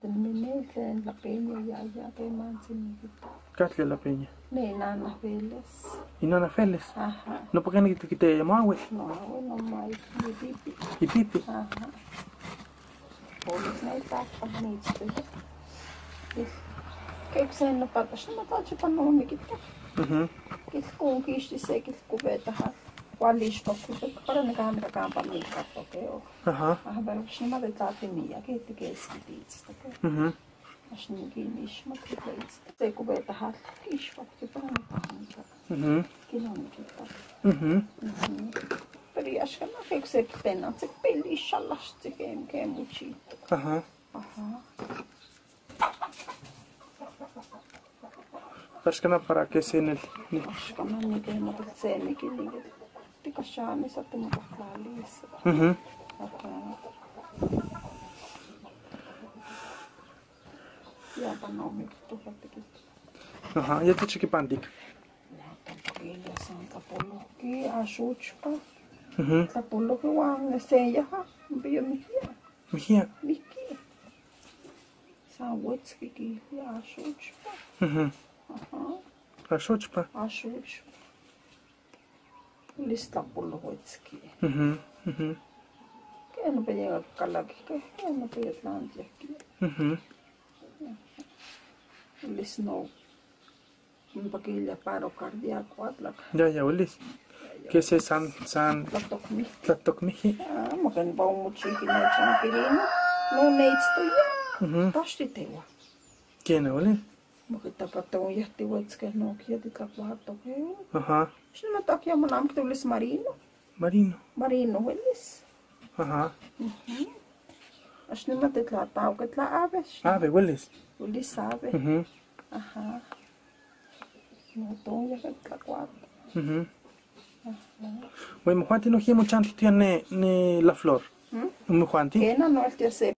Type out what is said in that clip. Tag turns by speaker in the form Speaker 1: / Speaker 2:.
Speaker 1: Minel La Peña ya ya que manzinita.
Speaker 2: Catli La Peña.
Speaker 1: Ne Nana Félix.
Speaker 2: ¿Y Nana Félix?
Speaker 1: Ajá.
Speaker 2: No porque ni te quite llamó.
Speaker 1: No, no mai ni pipi.
Speaker 2: ¿Y pipi?
Speaker 1: Ajá. Polis näitä niitä. Kekseen no patas no taas no mikitta. Kilkuun kiisti se kilkuvetaha. Vallispokku para ne kaamera kampanjin kattokeo.
Speaker 2: Aha.
Speaker 1: Aha perusnima tetaatimia kehitti keskitiitsistä. Asnikin ismat se kuvetaha kiispokku para ne kaamera. Kilometriä. Periaskana keksee tenat se pelisallasti kemuchiitto.
Speaker 2: Aha.
Speaker 1: Aha.
Speaker 2: Paskana para que se en el
Speaker 1: Paskana nikin mutta se nikin nikin. Tikashaani sattumakohtaalissa. Ja panomikki tuhattikin.
Speaker 2: Aha, ja te chiquipantic.
Speaker 1: Tampakilla tapoloki asuchpa. Tapoloki vaan se jaha, bio mihia.
Speaker 2: Mihia.
Speaker 1: Mihia. Saa huetski ja asuchpa. Aha.
Speaker 2: Asuchpa.
Speaker 1: Asuchpa. Listapulluhuetski. Keno pejä kalaki, keno pejä tlantiakki. Lisno pakilla paro cardíaco atlak.
Speaker 2: Ya ya ulis. Que se san san
Speaker 1: tlatokmihi.
Speaker 2: Tlatokmihi.
Speaker 1: Ah, moken paumuchikin no champirino. No neitsto ya. Tastitewa.
Speaker 2: ¿Quién ulis?
Speaker 1: Mokin tapatón yahtihuetzke no kiatitlakuatokeo.
Speaker 2: Ajá.
Speaker 1: Xino takia monamki ulis marino.
Speaker 2: Marino.
Speaker 1: Marino huelis.
Speaker 2: Ajá.
Speaker 1: Axnima titlatauka tla aves.
Speaker 2: Ave huelis.
Speaker 1: Ulis ave. Ajá. No toya tlacuato.
Speaker 2: Bueno, Juanti no quiere mucho antes ne la flor. Juanti.
Speaker 1: Kena no el te hace